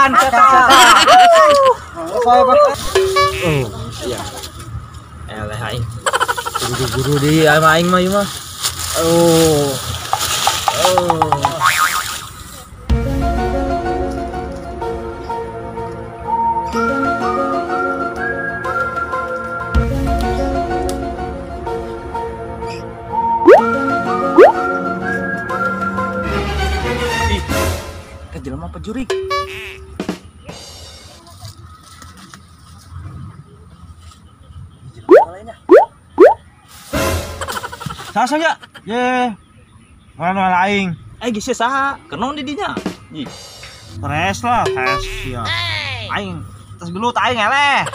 Makan, cetak. Oh, iya. Eleh aing. Guru-guru di aing mah ieu mah. Oh. Oh. Ih, jelema pejurik. Saha nya? Ye. Mana aing? Eh geus saha? Kenon di dinya. Ih. Fresh lah, fresh ya. Aing tas gelut aing eleh.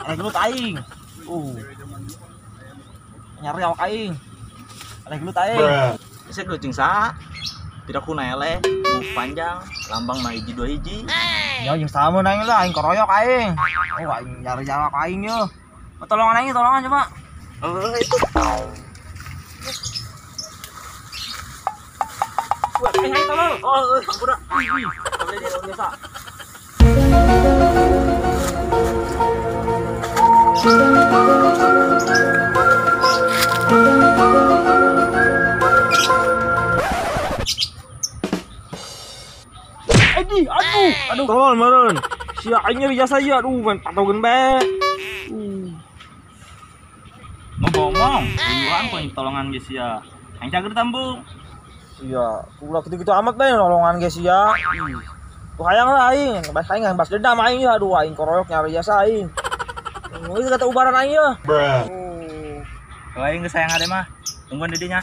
Eleh gelut aing. Nyari awak aing. Eleh gelut aing. Geus gelut jeung saha? Tidak kuna eleh, buuk panjang, lambang mah hiji dua hiji. Ya jeung saha mun aing lah, aing koroyok aing. Oh, aing nyari awak aing ye. Tolongan aing, tolongan coba. Itu. Wah, aing tolong. Oh, budak. Boleh dia biasa. Edi, aduh, aduh. Tolong meureun. Sia aing nyeri jasa ieu, aduh, main patogeun bae. Ngomong, uyuhan poin tolongan geus sia. Aing cager tambung. Iya, ulah gitu-gitu amat bae nolongan geus sia. Tuh hayang lah aing, bas aing bas dendam aing ya, aduh aing koroyok nyari jasa aing. Geus kata ubaran aing ya. Kalau aing geus sayang ade mah, tungguan di dinya.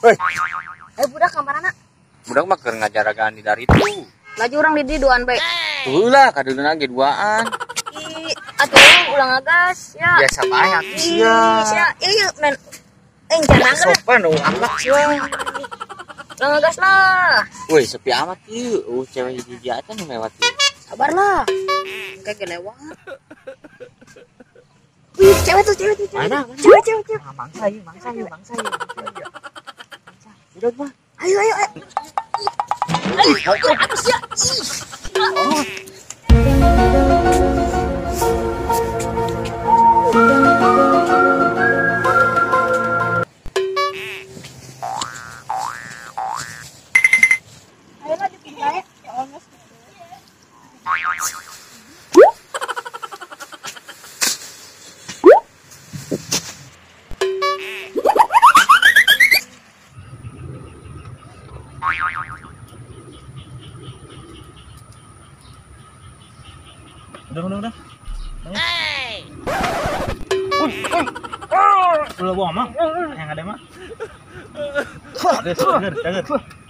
Woi. Budak kamarana? Budak mah keur ngajaragaan di dari itu. Laju urang di duaan bae. Tuh lah kadeuleuna ge duaan. Ih, atuh ulang ngagas ya. Biasa bae atuh sia. Sia, ieu men. Jangan sopan dong akhlak sia. Ulang ngagas lah. Woi, sepi amat ieu. Oh, cewek hiji acan nu lewat ieu. Sabar lah. Engke ge lewat. Wih, cewek tuh, cewek tuh. Mana? Cewek, cewek, cewek. Mangsa ieu, mangsa ieu, mangsa ieu. Udah mah. Ayo, ayo, ayo. Ayo, aduh sia. Oh. Ayo lanjut bae. Ya Allah. Udah. Hey. Ulah bohong mah. Yang ada mah.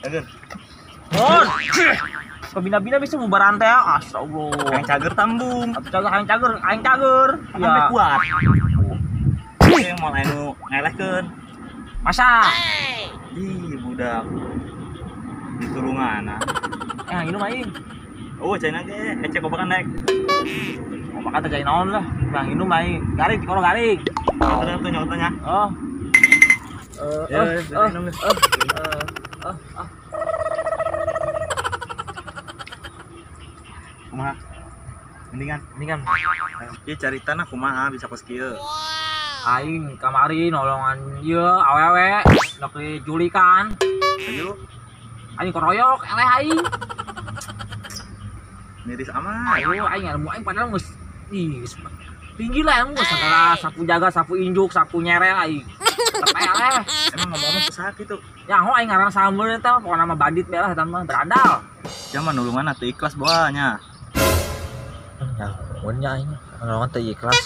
Cager. Mon. Pembina-bina bisa bubaran teh. Astagfirullah. Aing cager tambung. Cager, aing cager, aing cager. Ya kuat. Yang mau anu ngelehkeun. Masa? Ih, budak. Ditulungan. Yang minum aing. Oh, cai ge, ecek kobakan naik. Kobakan teh cai naon lah. Bang minum aing. Garing, dikoro garing. Nyotonya tuh nyotonya. Oh. Kumaha? Mendingan. Ieu cari tanah kumaha bisa kos kieu. Aing kamari nolongan ieu awewe nok diculikan. Ayo. Aing koroyok eleh aing. Miris amat. Aduh, aing ilmu aing padahal geus ih tinggi lah ilmu segala sapu jaga, sapu injuk, sapu nyerel aing. Tetep eleh. Emang ngomong-ngomong kusaha kitu? Ya ho aing ngaran sambel eta pokona mah bandit bae lah eta mah berandal. Zaman nulungan atuh ikhlas bawa nya. Nyahoan nya aing nolongan teu ikhlas.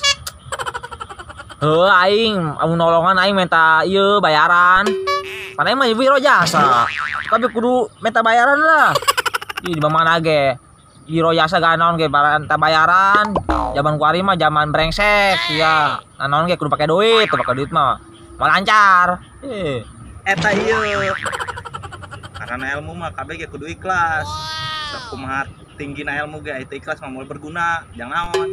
Heuh aing amun nolongan aing minta ieu bayaran. Pan aing mah wiro jasa. Tapi kudu minta bayaran lah. Ih di mana ge? Biro jasa gak naon ge minta bayaran. Zaman kuari mah zaman brengsek ya. Naon ge kudu pake duit, tuh pake duit mah mau lancar. Eta ieu. Karena ilmu mah kabeh ge kudu ikhlas. Sakumaha tinggina ilmu ge itu ikhlas mah moal berguna, jangan naon.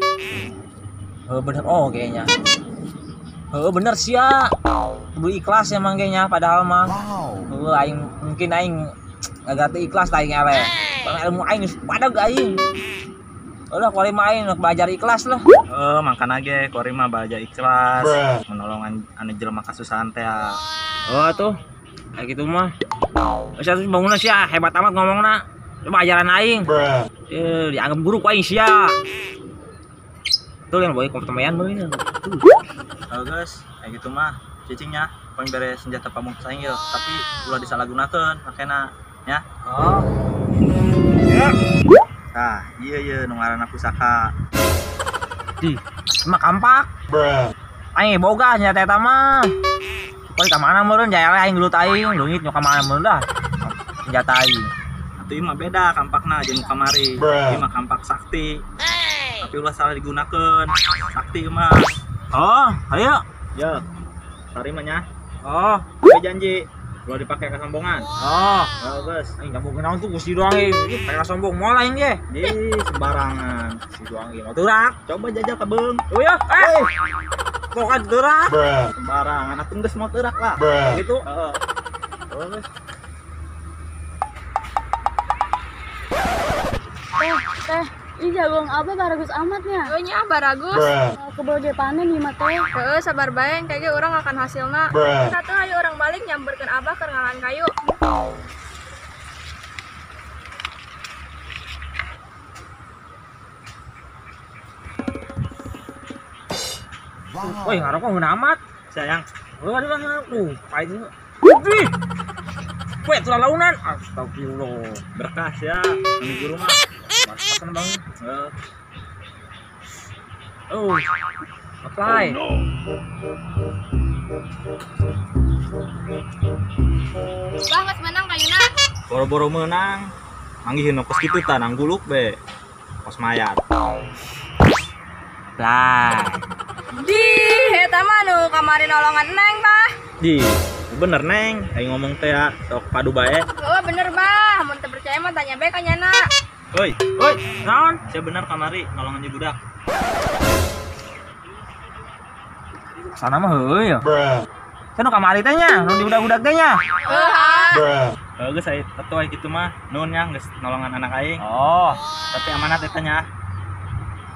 Heuh bener oh kayaknya. Heuh bener sia. Kudu ikhlas emang kayaknya padahal mah. Heuh aing mungkin aing agak teu ikhlas aing eleh. Karena ilmu aing geus padag aing. Ulah kuari mah aing belajar ikhlas lah. Heuh mangkana ge kuari mah belajar ikhlas, menolong anu jelema kasusahan teh. Oh tuh. Kayak gitu mah. Geus atuh bangunna sia hebat amat ngomongna. Coba ajaran aing. Dianggap guru ku aing sia. Tuh yang boy kompetemean beuli. Oh guys, kayak gitu mah cicingnya paling bere senjata pamungkas aing ieu, tapi ulah disalahgunakeun makena nya. Oh. Ya. Tah, ieu ieu nu ngaranna pusaka. Di, mah kampak. Aing boga senjata eta mah. Poe ka mana meureun jaya aing gelut aing, leungit nu ka mana meureun dah. Senjata aing. Atuh ieu mah beda kampakna jeung nu kamari. Ieu mah kampak sakti. Tapi ulah salah digunakeun. Sakti ieu mah. Oh, ayo. Yo. Tarima nya. Oh, gue janji ulah dipake kesombongan. Oh, oh geus. Aing kamu kenaon tuh gusti doang euy. Pake sombong moal aing ge. Ih, sembarangan. Gusti doang ieu mah teurak. Coba jajal ka beung. Oh ya, eh. Pokan teurak. Sembarangan atuh geus mau teurak lah. Gitu. Heeh. Oh, geus. Teh, ih jagung apa baragus amatnya? Oh nya baragus. Kebol ge panen ieu mah teh. Heeh, sabar bae engke ge urang akan hasilna. Satu hayu urang balik nyamberkeun abah keur ngalan kayu. Woi, ngarokok ngeunah amat. Sayang. Heuh, aduh, aduh, pahit. Wih. Weh, tuh launan. Astagfirullah. Berkah ya, anu guru mah. Masakan bang. Heeh. Oh. Apply. Oh, no. Bah geus menang kayuna. Boro-boro menang. Manggih nu kos kitu tah nangguluk be. Kos mayat. Lah. Di eta mah nu kamari nolongan Neng, Bah. Di, bener Neng, aing ngomong teh ya, sok padu bae. Oh, bener, Bah. Mun teu percaya mah tanya bae ka nyana. Oi, oi, naon? Sia bener kamari nolongan ieu budak. Sana mah heueuh ya. Sia nu kamari teh nya, nu di budak-budak teh nya. Heuh. Heuh geus aya atuh aya kitu mah, nuhun nya geus nolongan anak aing. Oh, tapi amanat eta nya.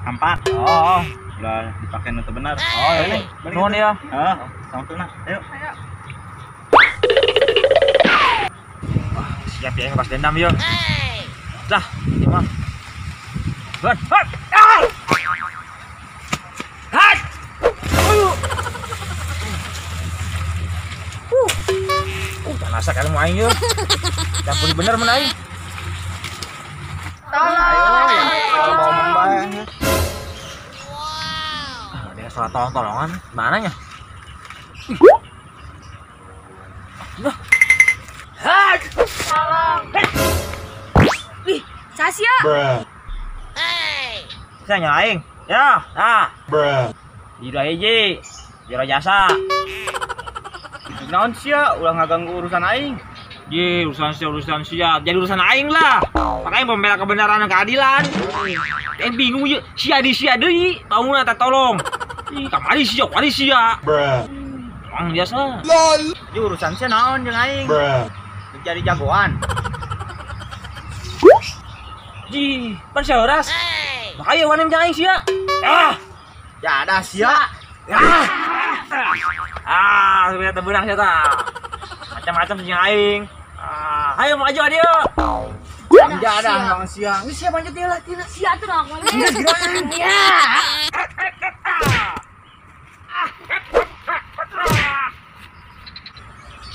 Kampak. Oh. Ulah dipake nu teu bener. Oh, iya. Nuhun ya. Heeh, sampeuna. Ayo. Ayo. Wah, siap ya pas dendam yo. Lah, ini mah. Ban, hat. Ah! Hat. Tanasa kali mau aing yo. Campur bener mun aing. Tolong. Ayo, ngomong bae. Ah, ada salah tolong-tolongan. Mananya? Lah. Hat. Tolong. Wih, sasia. Saya nyalain. Ya, nah. Di dua hiji. Jero jasa. Naon sia ulah ngaganggu urusan aing. Ye, urusan sia, jadi urusan aing lah. Makanya pembela kebenaran dan keadilan. Bingung ye, sia di sia deui, bangunna teh tolong. Ih, kamari sia, kamari sia. Emang biasa. Lol. Ye urusan sia naon jeung aing? Jadi jagoan. Ji, pan sia heuras. Makanya wani jeung aing sia. Ah, ya ada sia. Ah. Ah, sebenarnya tebenang sia tah. Macam-macam jeung aing. Ah, ayo maju adio. Ya ada bang sia. Geus sia lanjut ieu lah tina. Sia tuh aku. Ya.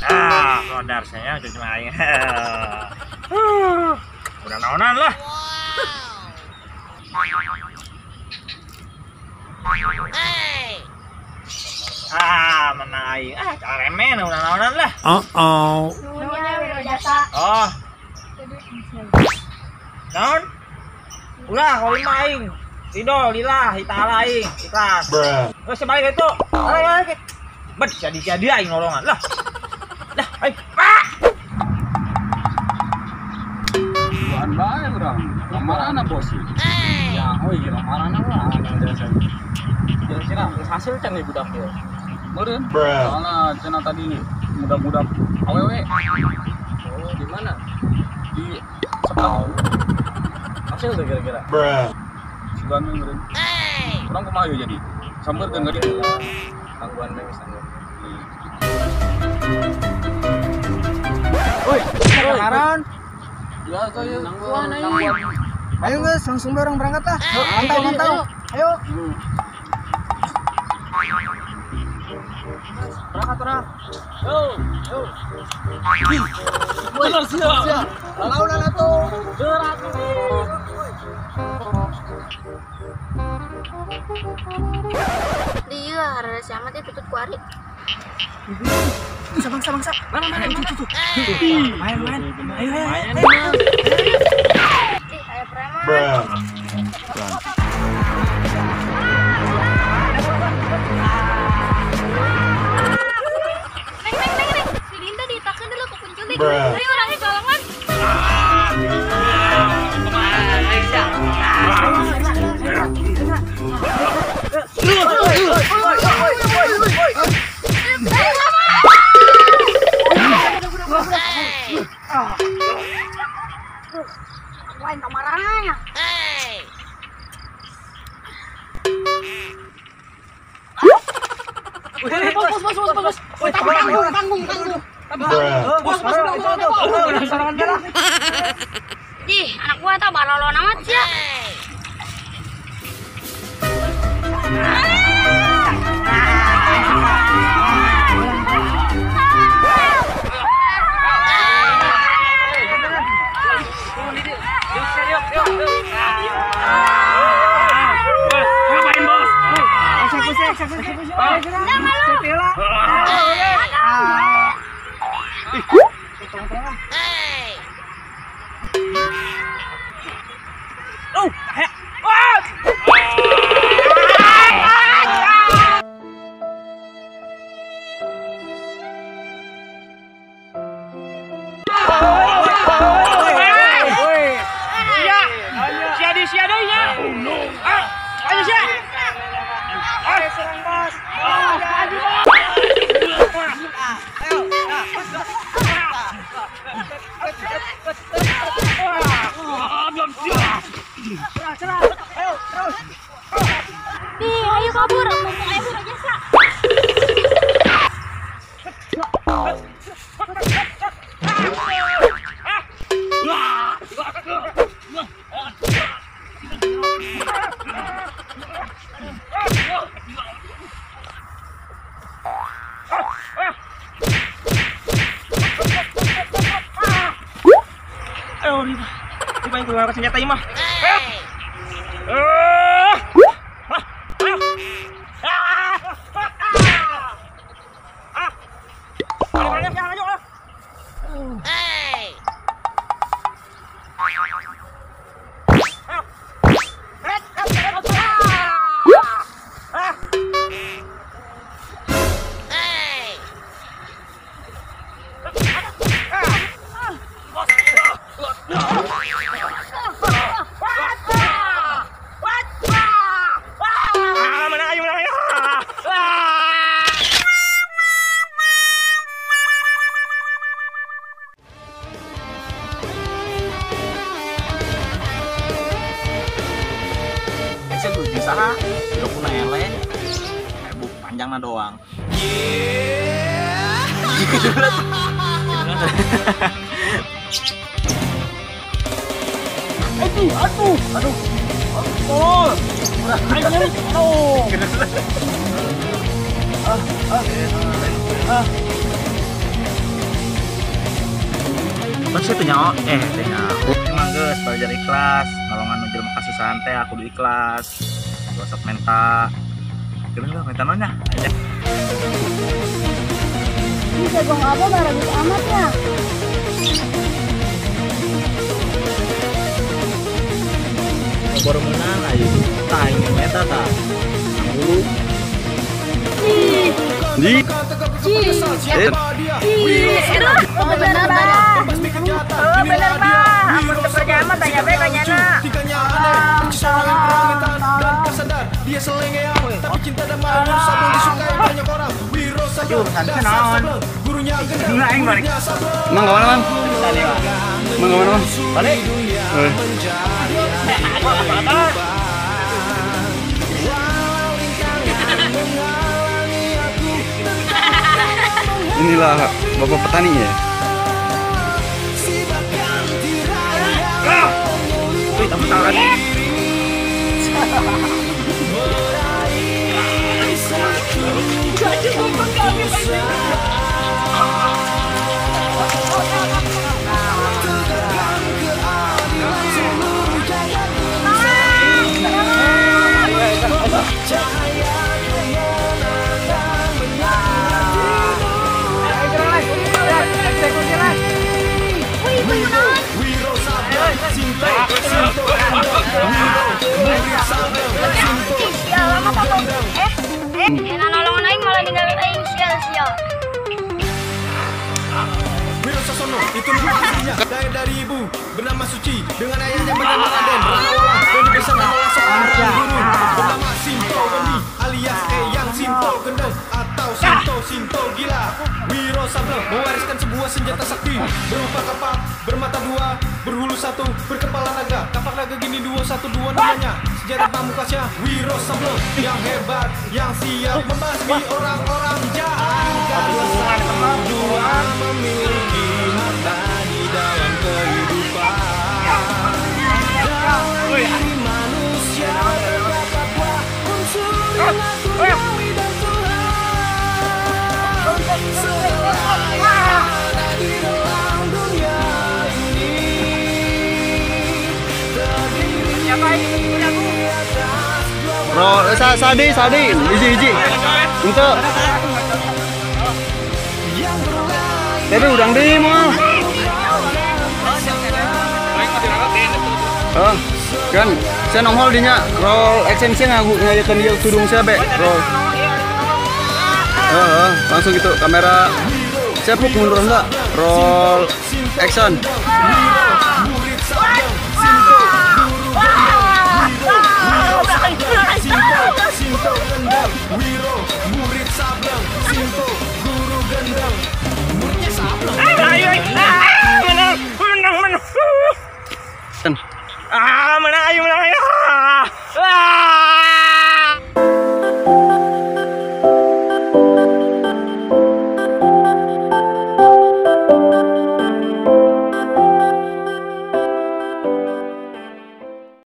Ah, kodar saya cuma aing. Udah naonan lah. Ah, menang aing. Ah, caremen udah naonan lah. Uh-oh. Nuhunnya Wiro Jasa. Oh. Naon? Ulah kalau lima aing. Ridho lillah ta'ala aing, ikhlas. Terus sebalik itu. Ayo, ayo. Bet jadi-jadi aing nolongan lah. Lah, aing. Ah! Kamarana bos. Ya, oh iya kamarana lah. Kira-kira hasil can nih budak ya. Meureun. Soalna cenah tadi muda-muda awewe. Oh, di mana? Di sebelah. Hasil tuh kira-kira. Sugan meureun. Urang kumaha ieu jadi? Sampeurkeun ka dieu. Tangguhan we misalnya. Woi, kemarin. Ya, saya Nangguan ayo. Ayo guys, langsung bareng berangkat lah. Mantau, mantau. Ayo. Berangkat orang. Yo, yo. Bener siap. Lalu lalu tuh. Gerak. Dia ada siapa teh tutut kuari. Bangsa bangsa bangsa. Mana mana itu tuh. Main main. Ayo ayo. Ih, aya preman. Neng neng neng neng. Si Dinda ditakeun dulu ku penculik. Ayo orangnya golongan. Lain kamarana. Bos, bos, bos, bos. Tanggung, tanggung, tanggung. Bos, bos, Ih, anak gua tah balolon amat sia. Ngapain, bos? Ih, ayo kabur, mumpung ayo kabur aja, Sa. Ayo, Riba. Riba yang keluar senjata ini mah. Saha, hidup kuna eleh, heboh panjangna doang. Aduh, aduh, aduh, aduh, aduh, Terus itu nyawa, teh emang geus belajar ikhlas, nolongan nu jelema kasusahan teh aku kudu ikhlas. Gosok menta, gimana lah menta nanya? Aja. Ini jagung apa bagus amat ya? Baru menang aja, tak ingin meta tak, dulu. Di. Bener bah, bener bah, amun teu percaya mah tanya bae ka nyana. Alasan naon? Enggak aing balik. Mang ka mana, Mang? Mang ka mana, Mang? Balik. Inilah bapak petani ya. Nolongan aing malah ninggalin aing, sial sial. Wiro Sasono itu nama aslinya, lahir dari ibu bernama Suci dengan ayahnya bernama Raden Ranawala dan dibesarkan oleh seorang guru bernama Sinto Geni alias Eyang Sinto Gendeng atau Sinto Sinto Gila. Wiro Sableng mewariskan sebuah senjata sakti berupa kapak bermata dua, berhulu satu, berkepala naga. Kapak naga gini 212 namanya. Senjata pamungkasnya Wiro Sableng yang hebat, yang siap membasmi orang-orang jahat. Karena dua memiliki harta di dalam kehidupan. Dalam diri manusia terdapat dua unsur yang manusiawi dan Tuhan. Selain ada di dalam dunia ini terdiri atas dua. Bro, sadi, hiji. Untuk. Tapi udang di mah. Oh, kan saya nongol dinya roll action saya ngayakeun ieu tudung saya be roll. Langsung gitu kamera. Saya puk mundur enggak? Roll action.